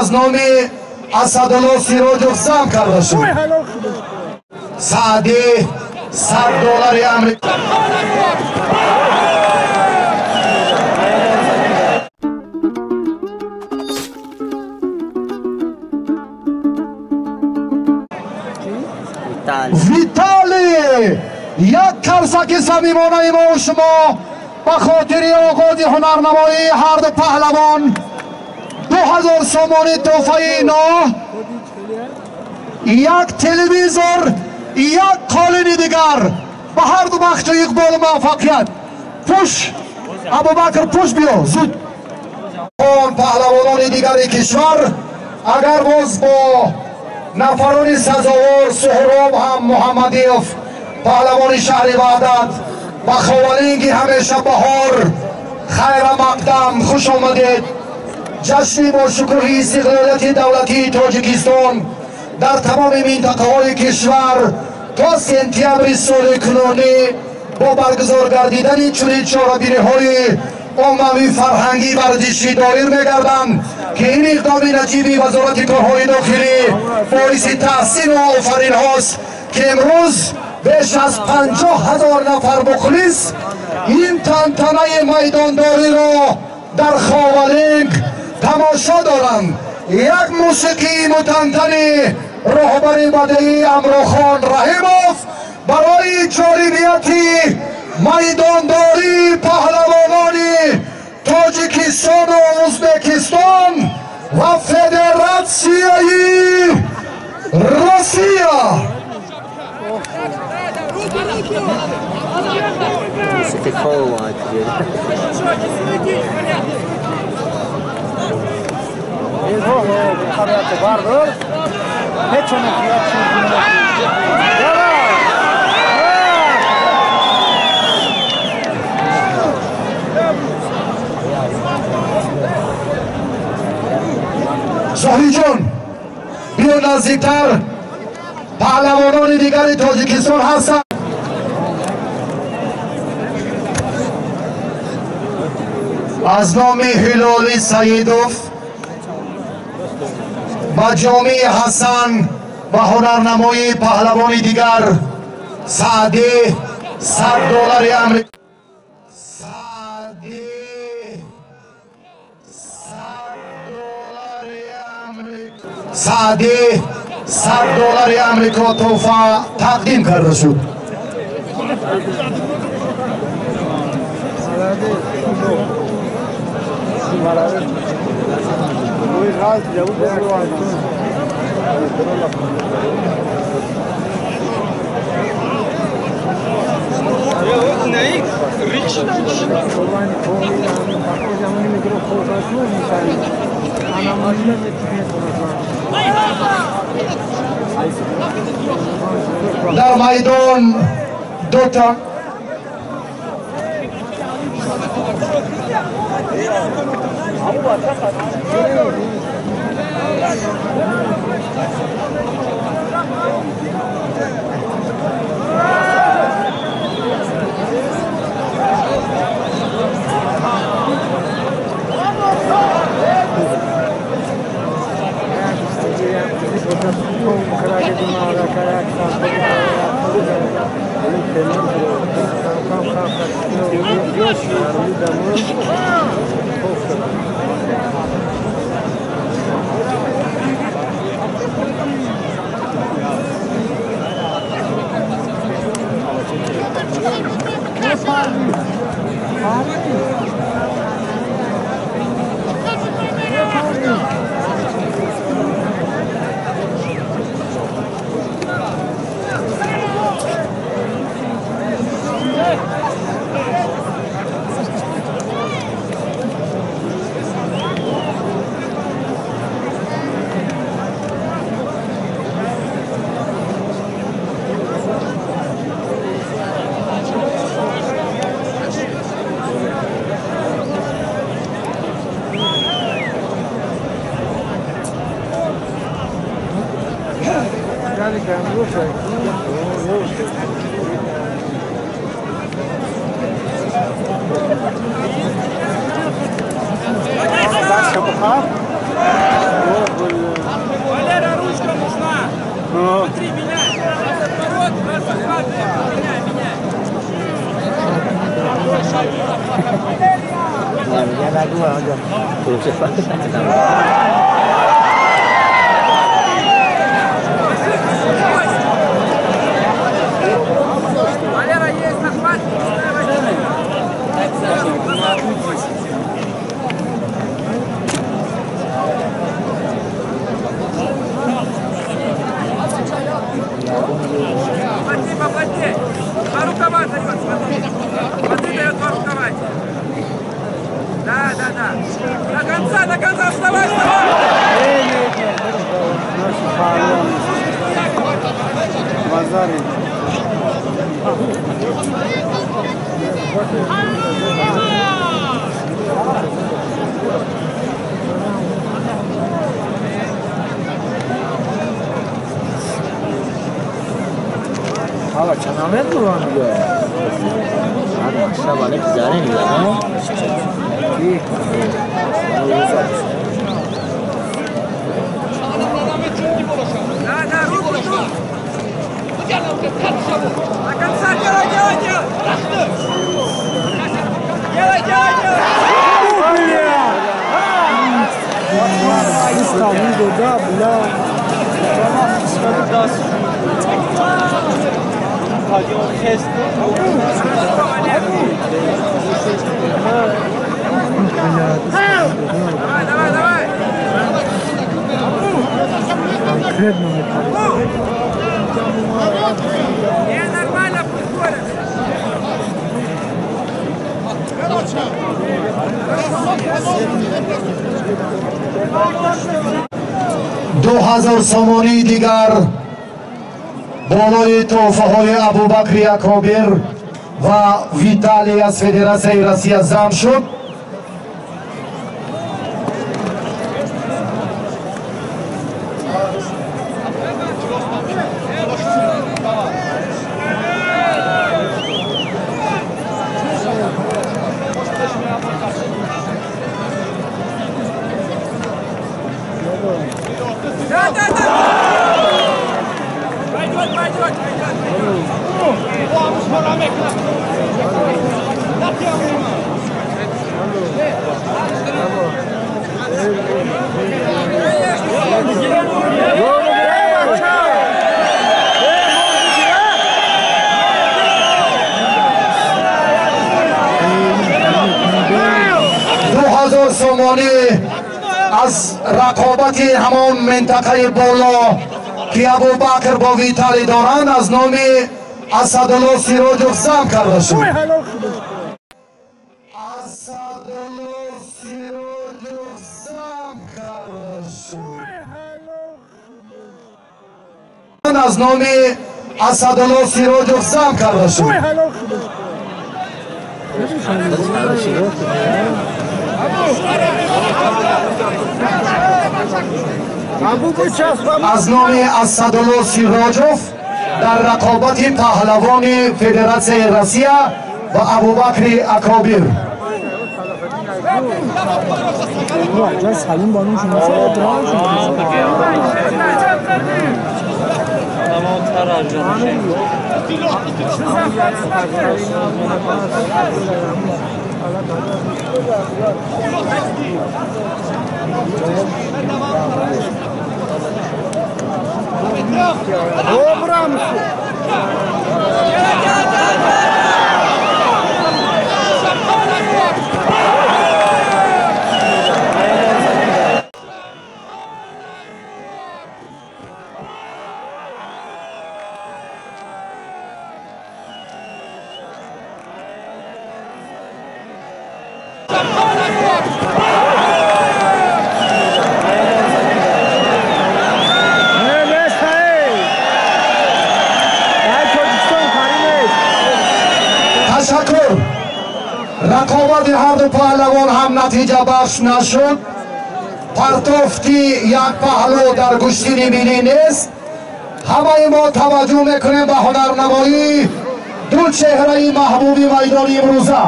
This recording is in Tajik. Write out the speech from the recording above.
Аз номи Асадулло Сироҷов зам карда шуд. Саъдӣ 100 доллари Амрико. Виталий, як карсаки самимонаи мо шумо ба хотири оғози ҳунарнамоии ҳарду паҳлавон 2000 сомонӣ тӯҳфаи но, як телевизор, як қолини дигар ба ҳарду бахшу иқболу муваффақият. Пуш, Абубакр, пуш, биё зуд. Он паҳлавонони дигари кишвар агар боз бо нафарони сазовор Суҳроб ҳам Муҳаммадиев, паҳлавони шаҳри Ваҳдат, ба Ховалинги ҳамеша баҳор хайра мақдам, хуш омадед. Ҷашни бошукӯҳи истиқлолияти давлатии Тоҷикистон дар тамоми минтақаҳои кишвар то сентябри соли кунунӣ бо баргузор гардидани чунин чорабиниҳои оммавӣ фарҳангӣ варзишӣ доир мегарданд, ки ин иқдоми наҷиби Вазорати корҳои дохилӣ боиси таҳсину офаринҳост, ки имрӯз беш аз 50 000 нафар мухлис ин тантанаи майдондориро дар Ховалинг тамошо доранд. Як мусиқии мутантани роҳбари бадеӣ Амрохон Раҳимов барои ҷолибияти майдондории паҳлавонони Тоҷикистону Ӯзбекистон ва Федератсияи Россия. Зоҳиҷон, биё наздиктар, паҳлавонони дигари Тоҷикистон ҳастанд. Аз номи Ҳилоли Саидов ба ҷомии Ҳасан ва ҳунарнамоии паҳлавони дигар Саъдӣ 100 доллари Амрико. Саъдӣ 100 доллари Амрико. Саъдӣ 100 доллари Амрико тӯҳфа тақдим карда шуд. Дар майдон дута Валера, есть захват. Смотри, поплотней. Два рукава дает, смотри. Смотри, дает два рукава. Да, да, да. До конца, вставай, вставай! Hala çanamet mi var diyor? Abi akşam bana güzel mi ya? İyi. Да, да, руку тут. До конца делай, делай, делай. Делай, делай, делай. Бля. Давай, давай, давай. Конкретно не Не, нормально, пусть борется. 2000 сомонии дигар болои тӯҳфаҳои Абубакри Акобир ва Виталий аз Федератсияи Россия зам шуд. Да, да, да! Пойдет, пойдет, пойдет, пойдет. 2000 сомонӣ аз рақобати ҳамон минтақаи боло ки Абубакр бо Виталий доранд аз номи Асадулло Сироҷов зам карда шуд. Асадулло Сироҷов зам карда шуд. Аз номи Асадулло Сироҷов зам карда шуд. Аз номи Асадулло Сироҷов дар рақобати паҳлавони Федератсияи Россия ва Абубакри Акобир. Ташаккур. Рақобати ҳарду паҳлавон ҳам натиҷабахш нашуд. Партофти як паҳлӯ дар гӯштини миллӣ нест. Ҳамаи мо таваҷҷӯҳ мекунем ба ҳунарнамоии ду чеҳраи маҳбуби майдони имрӯза.